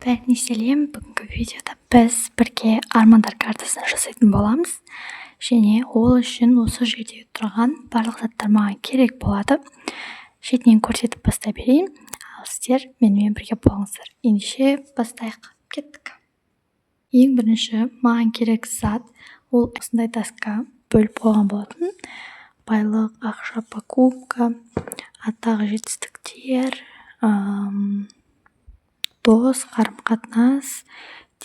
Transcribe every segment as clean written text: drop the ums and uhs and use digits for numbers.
Бәріне сәлем! Бүгінгі видеода біз бірге армандар картасын жасайтын боламыз. Және ол үшін осы жерде тұрған барлық заттар маған керек болады. Шетінен көрсетіп бастай берейін, ал сіздер менімен бірге болыңыздар. Ендеше бастайық, кеттік. Ең бірінші маған керек зат ол осындай доска бөліп қойған болатын. Байлық, ақша, покупка, атақ, жетістіктер, дос, қарым-қатынас,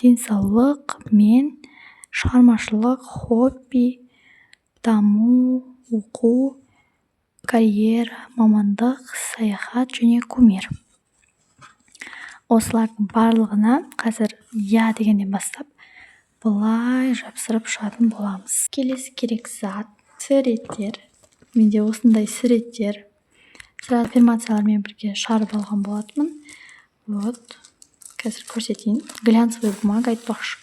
денсаулық, мен, шығармашылық, хобби, даму, оқу, карьера, мамандық, саяхат және кумир. Осылардың барлығына қазір «я» дегеннен бастап былай жапсырып шығатын боламыз. Келесі керек зат суреттер. Менде осындай суреттер сразу аффирмациялармен бірге шығарып алған болатынмын. Вот, қазір көрсетейін. Глянцевый бумага айтпақшы.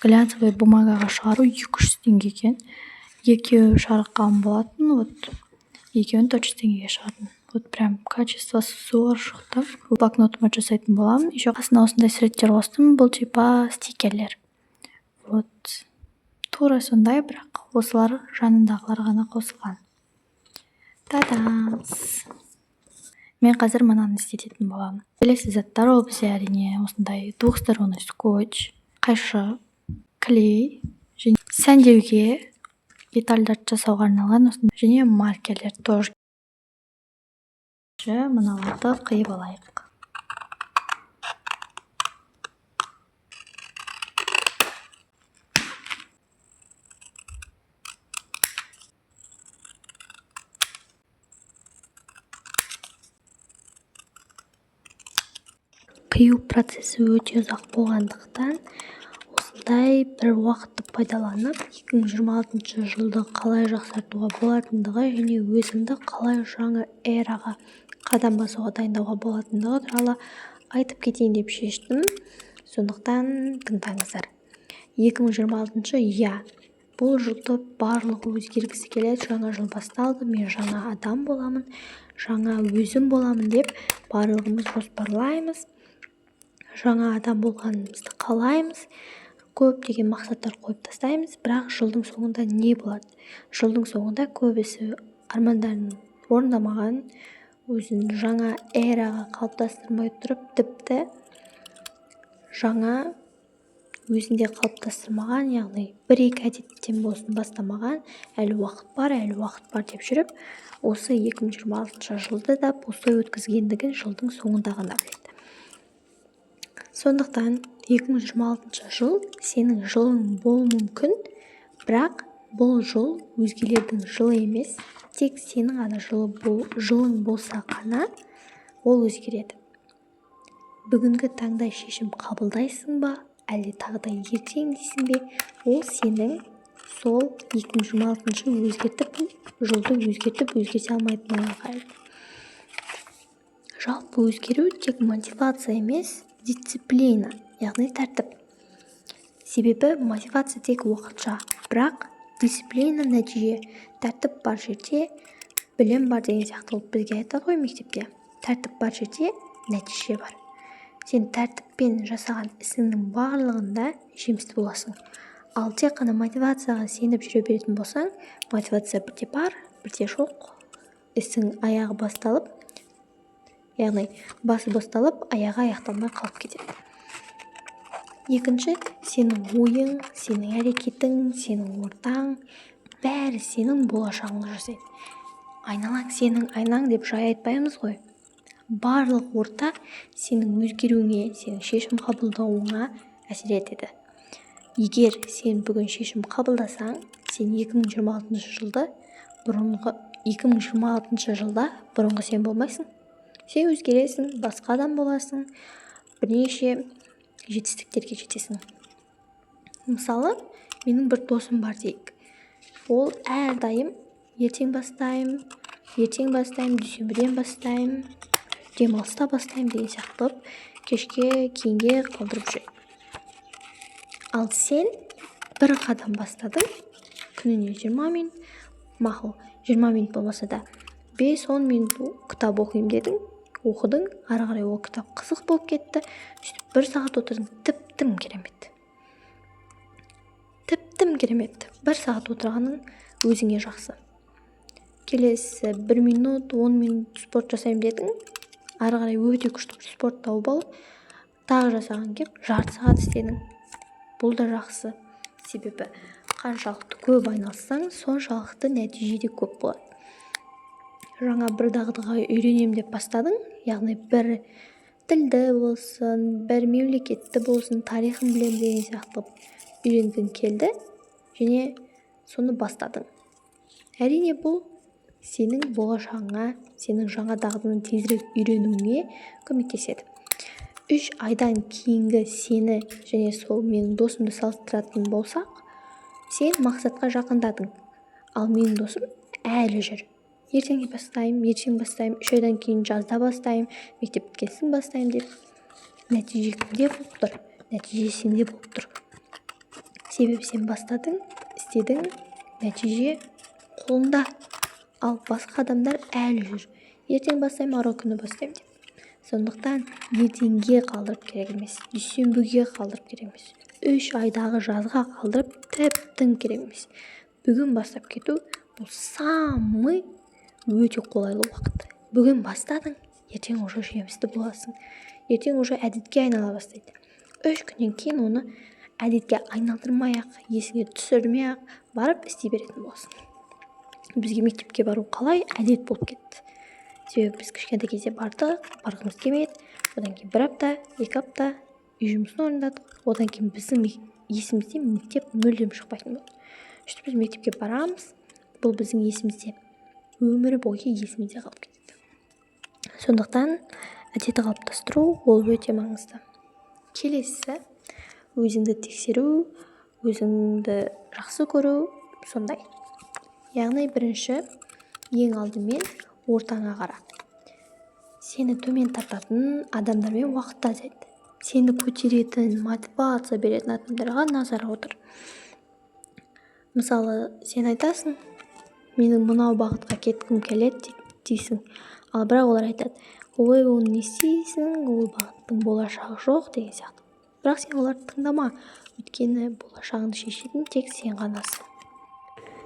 Глянцевый бумагаға шығару 200 теңге екен. Екеуі шығарған болатын, вот екеуін 400 теңгеге шығардым. Вот прям качествосы зор шықты. Блокнотыма жасайтын боламын. Еще қасына осындай суреттер қостым. Бұл типа стикерлер. Вот тура сондай, бірақ осылар жанындағылар ғана қосылған. Та-дамс! Мен қазір мынаны істететін боламын. Келесі заттар ол бізде, әрине, осындай двухсторонний скотч, қайшы, клей және сәндеуге, детальдарды жасауға арналған осындай және маркерлер тоже. Мыналарды қиып алайық. Қию процесі өте ұзақ болғандықтан, осындай бір уақытты пайдаланып, 2026 жылды қалай жақсартуға болатындығы және өзіңді қалай жаңа эраға қадам басуға дайындауға болатындығы туралы айтып кетейін деп шештім. Сондықтан тыңдаңыздар. 2026, иә, бұл жылды барлығы өзгергісі келеді. Жаңа жыл басталды, мен жаңа адам боламын, жаңа өзім боламын деп барлығымыз жоспарлаймыз. Жаңа адам болғанымызды қалаймыз, көптеген мақсаттар қойып тастаймыз. Бірақ жылдың соңында не болады? Жылдың соңында көбісі армандарын орындамаған, өзін жаңа эраға қалыптастырмай тұрып, тіпті жаңа өзінде қалыптастырмаған, яғни бір-екі әдеттен болсын бастамаған, әлі уақыт бар, әлі уақыт бар деп жүріп, осы 2026 жылды да пустой өткізгендігін жылдың соңында ғана біледі. Сондықтан 2026 жыл сенің жылың болуы мүмкін, бірақ бұл жыл өзгелердің жылы емес, тек сенің ғана жылың болса ғана ол өзгереді. Бүгінгі таңда шешім қабылдайсың ба, әлде тағы да ертең дейсің бе, ол сенің сол 2026 өзгертіп, жылды өзгертіп, өзгерте алмайтыныңа қарайды. Жалпы өзгеру тек мотивация емес, дисциплина, яғни тәртіп. Себебі мотивация тек уақытша, бірақ дисциплина нәтиже. Тәртіп бар жерде білім бар деген сияқты қылып бізге айтады ғой мектепте. Тәртіп бар жерде нәтиже бар. Сен тәртіппен жасаған ісіңнің барлығында жемісті боласың. Ал тек қана мотивацияға сеніп жүре беретін болсаң, мотивация бірде бар, бірде жоқ. Ісің аяғы басталып, яғни басы басталып, аяғы аяқталмай қалып кетеді. Екінші, сенің ойың, сенің әрекетің, сенің ортаң, бәрі сенің болашағыңды жасайды. Айналаң сенің айнаң деп жай айтпаймыз ғой. Барлық орта сенің өзгеруіңе, сенің шешім қабылдауыңа әсер етеді. Егер сен бүгін шешім қабылдасаң, сен 2026 жылды бұрынғы 2026 жылда бұрынғы сен болмайсың. Сен өзгересің, басқа адам боласың, бірнеше жетістіктерге жетесің. Мысалы, менің бір досым бар дейік. Ол әрдайым ертең бастаймын, ертең бастаймын, дүйсенбіден бастаймын, демалыста бастаймын деген сияқты қылып кешке, кейінге қалдырып жүреді. Ал сен Бір қадам бастадың, күніне 20 минут, мақұл, 20 минут болмаса да 5-10 минут кітап оқимын дедің, оқыдың, ары қарай ол кітап қызық болып кетті, сөйтіп 1 сағат отырдың, тіптім керемет. Тіптім керемет. 1 сағат отырғаның өзіңе жақсы. Келесі 1 минут, 10 минут спорт жасаймын дедің, ары қарай өте күшті бір спорт тауып алып, тағы жасаған кеп жарты сағат істедің. Бұл да жақсы. Себебі қаншалықты көп айналыссаң, соншалықты нәтиже де көп болады. Жаңа бір дағдыға үйренемін деп бастадың, яғни бір тілді болсын, бір мемлекетті болсын, тарихын білемін деген сияқты үйренгің келді және соны бастадың. Әрине, бұл сенің болашағыңа, сенің жаңа дағдыны тезірек үйренуіңе көмектеседі. 3 айдан кейінгі сені және сол менің досымды салыстыратын болсақ, сен мақсатқа жақындадың, ал менің досым әлі жүр. Ертең бастаймын, ертең бастаймын, 3 айдан кейін жазда бастаймын, мектеп біткен соң бастаймын деп. Нәтиже кімде болып тұр? Нәтиже сенде болып тұр. Себебі сен бастадың, істедің, нәтиже қолыңда. Ал басқа адамдар әлі жүр. Ертең бастаймын, арғы күні бастаймын деп. Сондықтан ертеңге қалдырып керек емес, дүйсенбіге қалдырып керек емес, 3 айдағы жазға қалдырып тіптен керек емес. Бүгін бастап кету бұл самый өте қолайлы уақыт. Бүгін бастадың, ертең уже жемісті боласың. Ертең уже әдетке айнала бастайды. 3 күннен кейін оны әдетке айналдырмай-ақ, есіңе түсірмей-ақ барып істей беретін боласың. Бізге мектепке бару қалай әдет болып кетті. Себебі біз кішкентай кезде бардық, барғымыз келмеді. Одан кейін 1 апта, 2 апта үй жұмысын орындадық. Одан кейін біздің есімізде мектеп мүлдем шықпайтын болды. Сөйтіп біз мектепке барамыз, бұл біздің есімізде өмір бойы есімізде қалып кетеді. Сондықтан әдет қалыптастыру ол өте маңызды. Келесі өзіңді тексеру, өзіңді жақсы көру сондай. Яғни бірінші ең алдымен ортаңа қара. Сені төмен тартатын адамдармен уақытты азайт. Сені көтеретін, мотивация беретін адамдарға назар аудар. Мысалы, сен айтасың, менің мынау бағытқа кеткім келеді дейсің. Ал бірақ олар айтады, ой, оны не істейсің, ол бағыттың болашағы жоқ деген сияқты. Бірақ сен оларды тыңдама, өйткені болашағыңды шешетін тек сен ғанасың.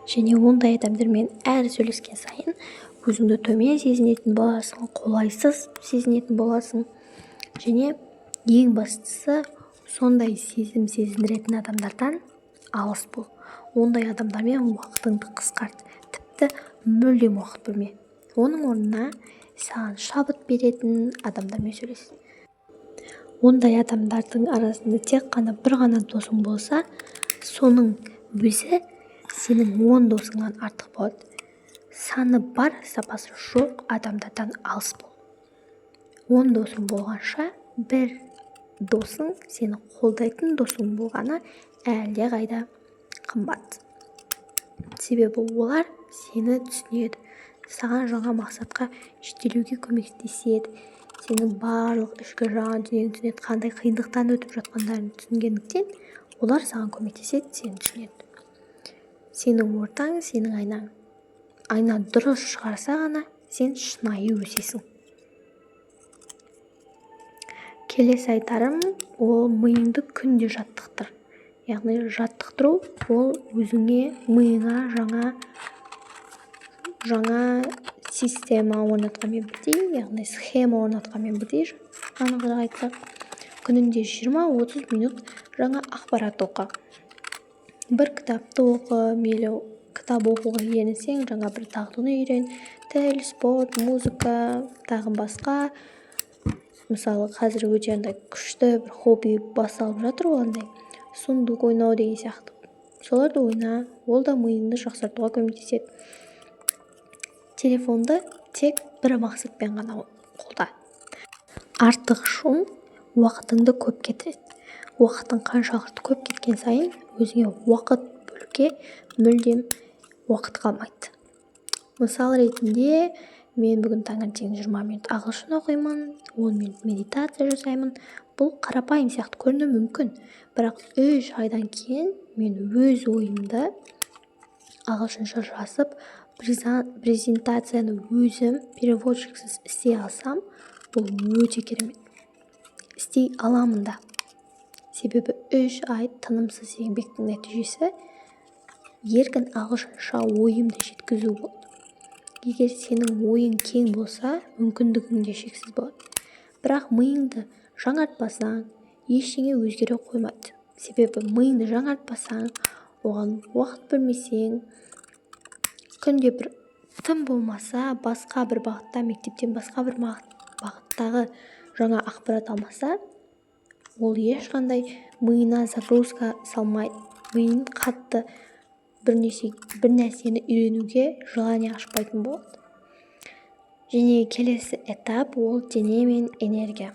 Және ондай адамдармен әр сөйлескен сайын өзіңді төмен сезінетін боласың, қолайсыз сезінетін боласың. Және ең бастысы, сондай сезім сезіндіретін адамдардан алыс бол. Ондай адамдармен уақытыңды қысқарт, тіпті мүлдем уақыт бөлме. Оның орнына саған шабыт беретін адамдармен сөйлес. Ондай адамдардың арасында тек қана бір ғана досың болса, соның өзі сенің 10 досыңнан артық болады. Саны бар, сапасы жоқ адамдардан алыс бол. 10 досың болғанша, бір досың, сені қолдайтын досың болғаны әлдеқайда қымбат. Себебі олар сені түсінеді, саған жаңа мақсатқа жетелеуге көмектеседі, сенің барлық ішкі жан дүниеңді түсінеді, қандай қиындықтан өтіп жатқандарын түсінгендіктен олар саған көмектеседі, сені түсінеді. Сенің ортаң, сенің айнаң. Айна дұрыс шығарса ғана сен шынайы өсесің. Келесі айтарым, ол миыңды күнде жаттықтыр. Яғни жаттықтыру ол өзіңе, миыңа жаңа система орнатқанмен бірдей, яғни схема орнатқанмен бірдей, анығырақ айтсақ, күнінде 20-30 минут жаңа ақпарат оқы. Бір кітапты оқы, мейлі кітап оқуға ерінсең, жаңа бір дағдыны үйрен, тіл, спорт, музыка, тағы басқа. Мысалы, қазір өте андай күшті бір хобби басталып жатыр ғой, андай сундук ойнау деген сияқты. Соларды ойна, ол да миыңды жақсартуға көмектеседі. Телефонды тек бір мақсатпен ғана қолда. Артық шум уақытыңды көп кетіреді. Уақытың қаншалықты көп кеткен сайын өзіңе уақыт бөлуге мүлдем уақыт қалмайды. Мысал ретінде, мен бүгін таңертең 20 минут ағылшын оқимын, 10 минут медитация жасаймын. Бұл қарапайым сияқты көрінуі мүмкін, бірақ 3 айдан кейін Мен өз ойымды ағылшынша жазып, презентацияны өзім переводчиксіз істей алсам, бұл өте керемет. Істей аламын да. Себебі 3 ай тынымсыз еңбектің нәтижесі еркін ағылшынша ойымды жеткізу болды. Егер сенің ойың кең болса, мүмкіндігің де шексіз болады. Бірақ миыңды жаңартпасаң, ештеңе өзгере қоймайды. Себебі миыңды жаңартпасаң, оған уақыт бөлмесең, күнде бір тым болмаса, басқа бір бағытта, мектептен басқа бір бағыттағы жаңа ақпарат алмаса, ол ешқандай миына загрузка салмайды. Миын қатты бір нәрсені үйренуге желание ашпайтын болады. Және келесі этап ол дене мен энергия.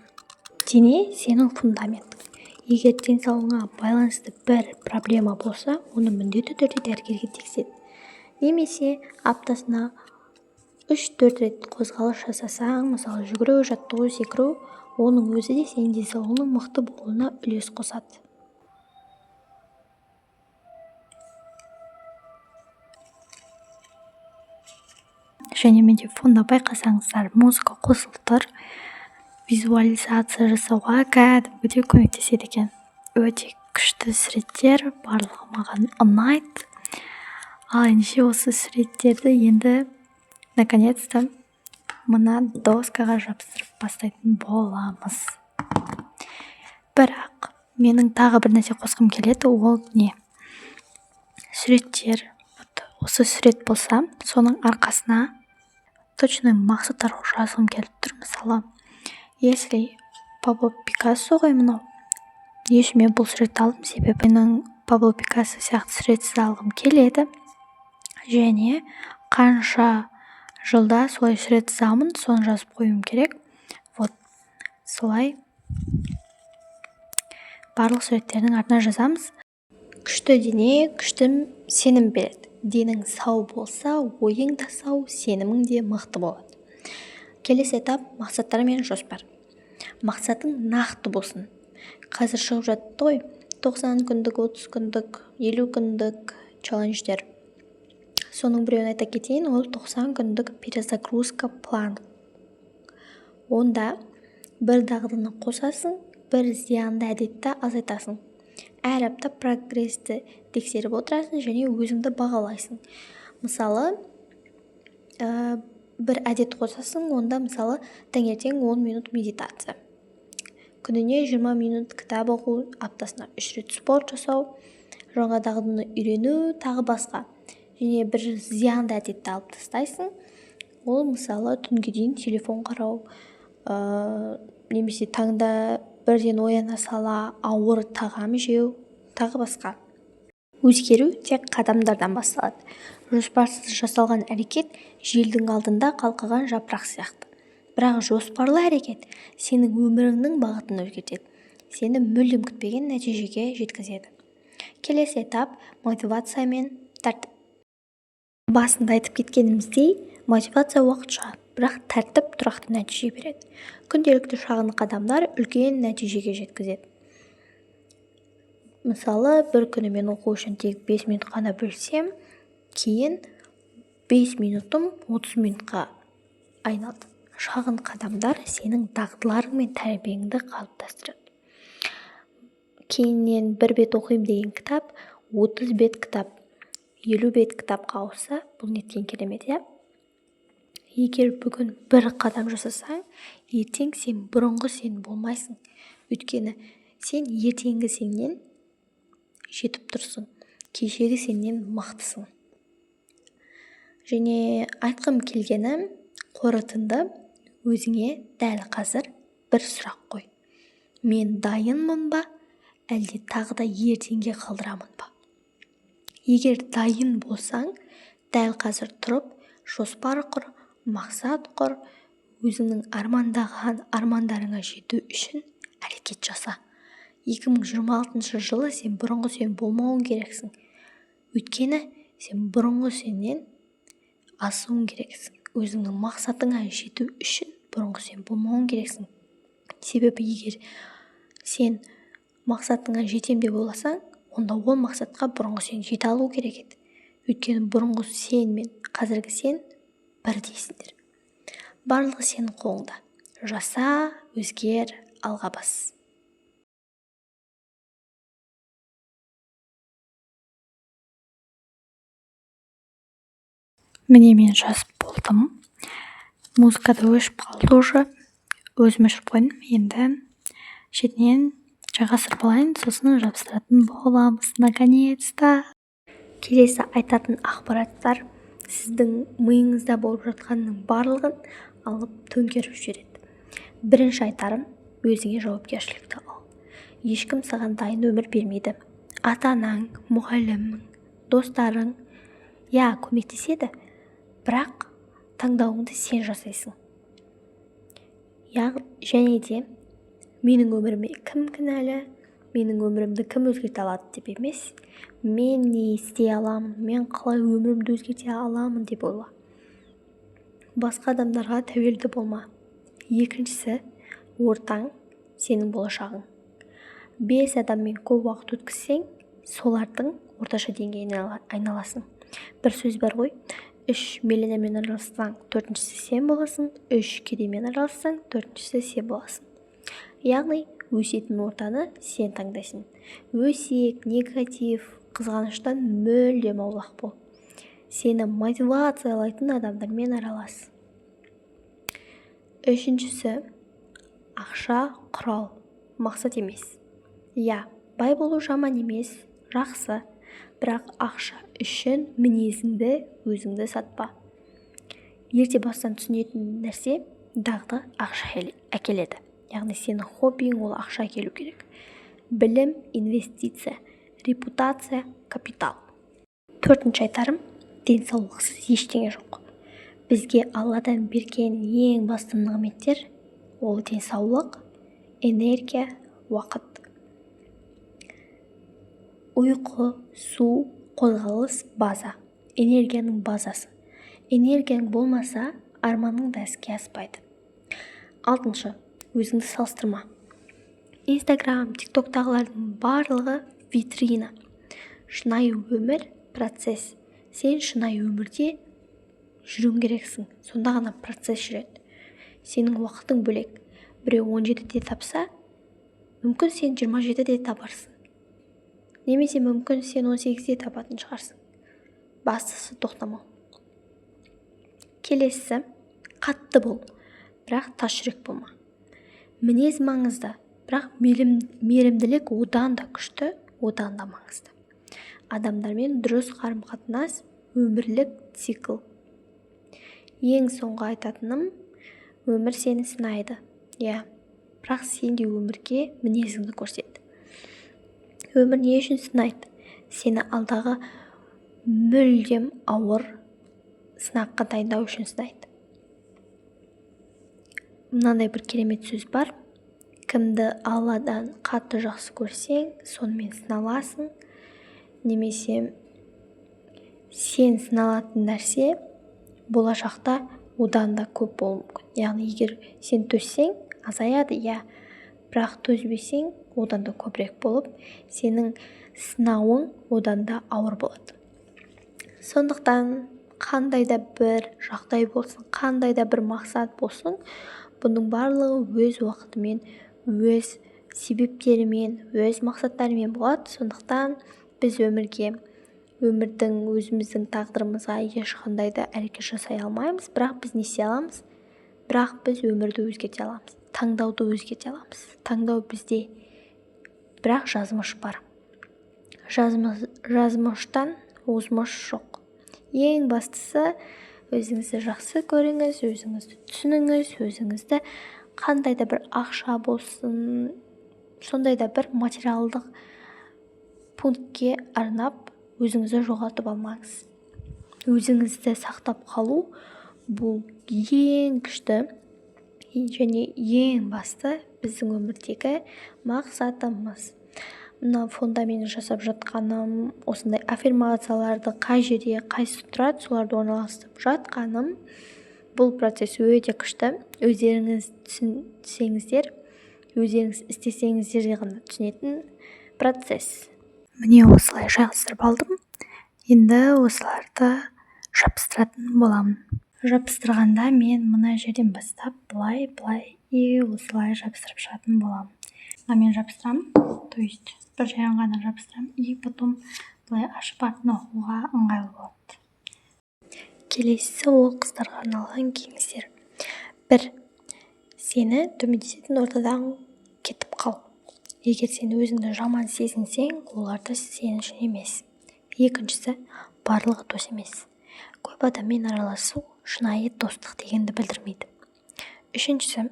Дене сенің фундаментің. Егер денсаулығыңа байланысты бір проблема болса, оны міндетті түрде дәрігерге тексер. Немесе аптасына 3-4 рет қозғалыс жасасаң, мысалы жүгіру, жаттығу, секіру, оның өзі де сенің денсаулығыңның мықты болуына үлес қосады. Және менде фонда байқасаңыздар, музыка қосылып тұр. Визуализация жасауға кәдімгідей көмектеседі екен. Өте күшті суреттер, барлығы маған ұнайды. Ал ендеше осы суреттерді енді наконец-то мына доскаға жабыстырып бастайтын боламыз. Бірақ менің тағы бір нәрсе қосқым келеді, ол не? Суреттер. Вот осы сурет болса, соның арқасына точный мақсаттар жазғым келіп тұр. Мысалы, если Пабло Пикассо ғой мынау. Не үшін мен бұл суретті алдым? Себебі менің Пабло Пикассо сияқты сурет сыза алғым келеді. Және қанша жылда солай сурет сызамын, соны жазып қоюым керек. Вот солай барлық суреттердің артына жазамыз. Күшті дене, күшті сенім береді. Денің сау болса, ойың да сау, сенімің де мықты болады. Келесі этап мақсаттар мен жоспар. Мақсатың нақты болсын. Қазір шығып жатты ғой, 90 күндік, 30 күндік, 50 күндік челлендждер. Соның біреуін айта кетейін, ол 90 күндік перезагрузка план. Онда бір дағдыны қосасың, бір зиянды әдетті азайтасың. Әр апта прогресті тексеріп отырасың және өзіңді бағалайсың. Мысалы, бір әдет қосасың, онда мысалы таңертең 10 минут медитация, күніне 20 минут кітап оқу, аптасына 3 рет спорт жасау, жаңа дағдыны үйрену, тағы басқа. Және бір зиянды әдетті алып тастайсың. Ол мысалы түнге дейін телефон қарау, немесе таңда бірден ояна сала ауыр тағам жеу, тағы басқа. Өзгеру тек қадамдардан басталады. Жоспарсыз жасалған әрекет желдің алдында қалқыған жапырақ сияқты. Бірақ жоспарлы әрекет сенің өміріңнің бағытын өзгертеді, сені мүлдем күтпеген нәтижеге жеткізеді. Келесі этап мотивация мен тәртіп. Басында айтып кеткеніміздей, мотивация уақытша, бірақ тәртіп тұрақты нәтиже береді. Күнделікті шағын қадамдар үлкен нәтижеге жеткізеді. Мысалы, бір күні мен оқу үшін тек 5 минут қана бөлсем, кейін 5 минутым 30 минутқа айналды. Шағын қадамдар сенің дағдыларың мен тәрбиеңді қалыптастырады. Кейіннен бір бет оқимын деген кітап, 30 бет кітап, 50 бет кітапқа ауысса, бұл неткен керемет, иә? Егер бүгін бір қадам жасасаң, ертең сен бұрынғы сен болмайсың. Өйткені сен ертеңгі сеннен жетіп тұрсың, кешегі сеннен мықтысың. Және айтқым келгені, қорытынды өзіңе дәл қазір бір сұрақ қой. Мен дайынмын ба, әлде тағы да ертеңге қалдырамын ба? Егер дайын болсаң, дәл қазір тұрып, жоспар құр, мақсат құр, өзіңнің армандаған армандарыңа жету үшін әрекет жаса. 2026 жылы сен бұрынғы сен болмауың керексің. Өйткені сен бұрынғы сеннен асуың керексің. Өзіңнің мақсатыңа жету үшін бұрынғы сен болмауың керексің. Себебі егер сен мақсатыңа жетем деп ойласаң, Онда ол мақсатқа бұрынғы сен жете алу керек еді. Өйткені бұрынғы сен мен қазіргі сен бірдейсіңдер. Барлығы сенің қолыңда. Жаса, өзгер, алға бас. Міне, мен жазып болдым. Музыка да өшіп қалды уже. Өзім өшіріп қойдым. Енді шетінен жайғастырып алайын, сосын жабыстыратын боламыз наконец-то. Келесі айтатын ақпараттар сіздің миыңызда болып жатқанның барлығын алып төңкеріп жібереді. Бірінші айтарым: өзіңе жауапкершілікті ал. Ешкім саған дайын өмір бермейді. Ата-анаң, мұғалімің, достарың, иә, көмектеседі, бірақ таңдауыңды сен жасайсың. Және де менің өміріме кім кінәлі, менің өмірімді кім өзгерте алады деп емес, мен не істей аламын, мен қалай өмірімді өзгерте аламын деп ойла. Басқа адамдарға тәуелді болма. Екіншісі: ортаң сенің болашағың. 5 адаммен көп уақыт өткізсең, солардың орташа деңгейіне айналасың. Бір сөз бар ғой: 3 миллионермен аралассаң, 4-шісі сен боласың, 3 кедеймен аралассаң, 4-шісі сен боласың. Яғни өсетін ортаны сен таңдайсың. Өсек, негатив, қызғаныштан мүлдем аулақ бол. Сені мотивациялайтын адамдармен аралас. Үшіншісі: ақша құрал, мақсат емес. Иә, бай болу жаман емес, жақсы, бірақ ақша үшін мінезіңді, өзіңді сатпа. Ерте бастан түсінетін нәрсе: дағды ақша әкеледі. Яғни сенің хоббиің ол ақша әкелу керек. Білім инвестиция, репутация капитал. Төртінші айтарым: денсаулықсыз ештеңе жоқ. Бізге Алладан берген ең басты нығметтер ол денсаулық, энергия, уақыт. Ұйқы, су, қозғалыс база, энергияның базасы. Энергияң болмаса, арманың да іске аспайды. Алтыншы: өзіңді салыстырма. Инстаграм, тиктоктағылардың барлығы витрина. Шынайы өмір процесс. Сен шынайы өмірде жүруің керексің, сонда ғана процесс жүреді. Сенің уақытың бөлек. Біреу 17-де тапса, мүмкін сен 27-де табарсың. Немесе мүмкін сен 18-де табатын шығарсың. Бастысы тоқтамау. Келесісі: қатты бол, бірақ тас жүрек болма. Мінез маңызды, бірақ мейірімділік одан да күшті, одан да маңызды. Адамдармен дұрыс қарым-қатынас өмірлік цикл. Ең соңғы айтатыным: өмір сені сынайды, иә, бірақ сен де өмірге мінезіңді көрсет. Өмір не үшін сынайды? Сені алдағы мүлдем ауыр сынаққа дайындау үшін сынайды. Мынандай бір керемет сөз бар: кімді Алладан қатты жақсы көрсең, сонымен сыналасың. Немесе сен сыналатын нәрсе болашақта одан да көп болуы мүмкін. Яғни егер сен төзсең, азаяды, иә, бірақ төзбесең, одан да көбірек болып, сенің сынауың одан да ауыр болады. Сондықтан қандай да бір жағдай болсын, қандай да бір мақсат болсын, бұның барлығы өз уақытымен, өз себептерімен, өз мақсаттарымен болады. Сондықтан біз өмірге, өмірдің, өзіміздің тағдырымызға ешқандай да әрекет жасай алмаймыз, бірақ біз не істей аламыз? Бірақ біз өмірді өзгерте аламыз, таңдауды өзгерте аламыз. Таңдау бізде, бірақ жазмыш бар. Жазмыштан озмыш жоқ. Ең бастысы өзіңізді жақсы көріңіз, өзіңізді түсініңіз, өзіңізді қандай да бір ақша болсын, сондай да бір материалдық пунктке арнап өзіңізді жоғалтып алмаңыз. Өзіңізді сақтап қалу бұл ең күшті және ең басты біздің өмірдегі мақсатымыз. Мына фонда менің жасап жатқаным, осындай аффирмацияларды қай жерде қайсысы тұрады, соларды орналастырып жатқаным. Бұл процесс өте күшті. Өздеріңіз түсінсеңіздер, өздеріңіз істесеңіздер ғана түсінетін процесс. Міне, осылай жайғастырып алдым. Енді осыларды жабыстыратын боламын. Жабыстырғанда мен мына жерден бастап былай, былай и осылай жабыстырып шығатын боламын. Мына мен жабыстырамын, то есть бір жерін ғана жабыстырамын, и потом былай ашып, артын оқуға ыңғайлы болады. Келесісі ол қыздарға арналған кеңестер. Бір, сені төмендететін ортадан кетіп қал. Егер сен өзіңді жаман сезінсең, олар да сен үшін емес. Екіншісі, барлығы дос емес. Көп адаммен араласу шынайы достық дегенді білдірмейді. Үшіншісі,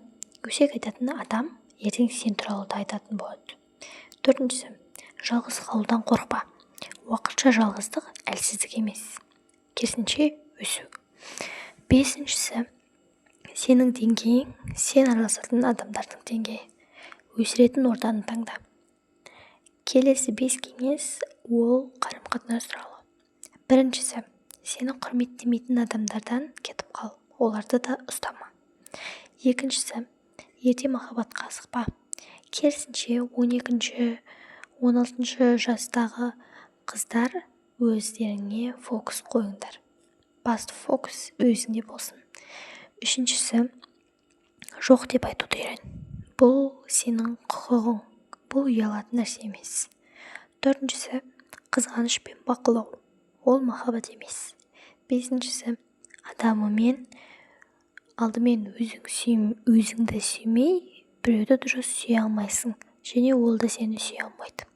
өсек айтатын адам ертең сен туралы да айтатын болады. Төртіншісі, жалғыз қалудан қорықпа. Уақытша жалғыздық әлсіздік емес, керісінше, өсу. Бесіншісі, сенің деңгейің сен араласатын адамдардың деңгейі. Өсіретін ортаны таңда. Келесі бес кеңес ол қарым қатынас туралы. Біріншісі, сені құрметтемейтін адамдардан кетіп қал, оларды да ұстама. Екіншісі, ерте махаббатқа асықпа. Керісінше, 12-, 16 жастағы қыздар, өздеріңе фокус қойыңдар, басты фокус өзіңде болсын. Үшіншісі, жоқ деп айтуды үйрен. Бұл сенің құқығың, бұл ұялатын нәрсе емес. Төртіншісі, қызғаныш пен бақылау ол махаббат емес. Бесіншісі, адамымен алдымен өзің өзіңді сүймей, біреуді дұрыс сүйе алмайсың және ол да сені сүйе алмайды.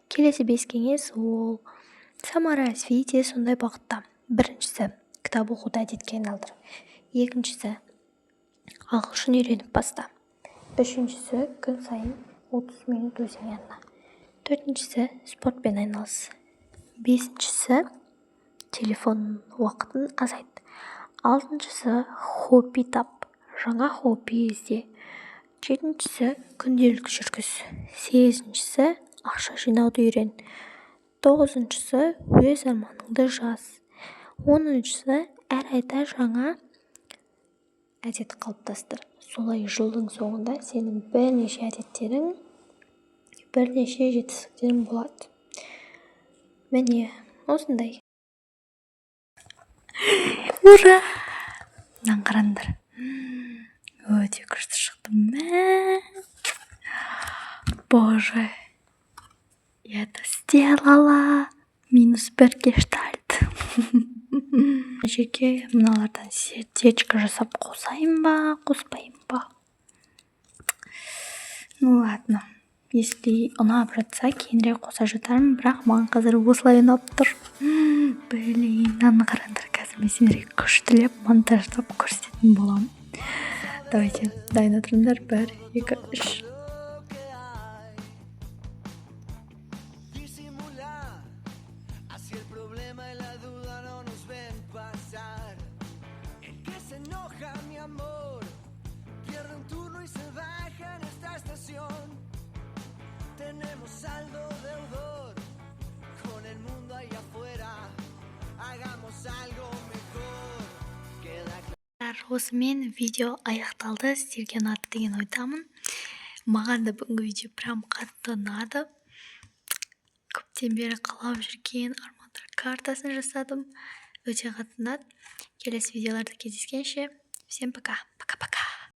Келесі бес кеңес ол саморазвитие, сондай бағытта. Біріншісі, кітап оқуды әдетке айналдыр. Екіншісі, ағылшын үйреніп баста. Үшіншісі, күн сайын 30 минут өзіңе арна. Төртіншісі, спортпен айналыс. Бесіншісі, телефон уақытын азайт. Алтыншысы, хобби тап, жаңа хобби ізде. Жетіншісі, күнделік жүргіз. Сегізіншісі, ақша жинауды үйрен. Тоғызыншысы, өз арманыңды жаз. Оныншысы, әр айда жаңа әдет қалыптастыр. Солай жылдың соңында сенің бірнеше әдеттерің, бірнеше жетістіктерің болады. Міне, осындай. Ура! Мынаны қараңдар, өте күшті шықты. Мә, боже, я это сделала! Минус бір гештальт. Мына жерге мыналардан сердечко жасап қосайын ба, қоспайын ба? Ну ладно, если ұнап жатса, кейінірек қоса жатармын, бірақ маған қазір осылай ұнап тұр. Блин, мынаны қараңдар. Қазір мен сендерге күштілеп монтаждап көрсететін боламын. Давайте, дайын отырыңдар. Бір, екі, үш. Disimula, así el problema y la duda no nos ven pasar. El que se enoja, mi amor, pierde un turno y se baja en esta estación. Tenemos saldo deudor con el mundo ahí afuera. Hagamos algo mejor. Queda Осымен видео аяқталды. Сіздерге ұнады деген ойдамын. Маған да бүгінгі видео прям қатты ұнады. Көптен бері қалап жүрген армандар картасын жасадым, өте қатты ұнады. Келесі видеоларда кездескенше, всем пока, пока, пока.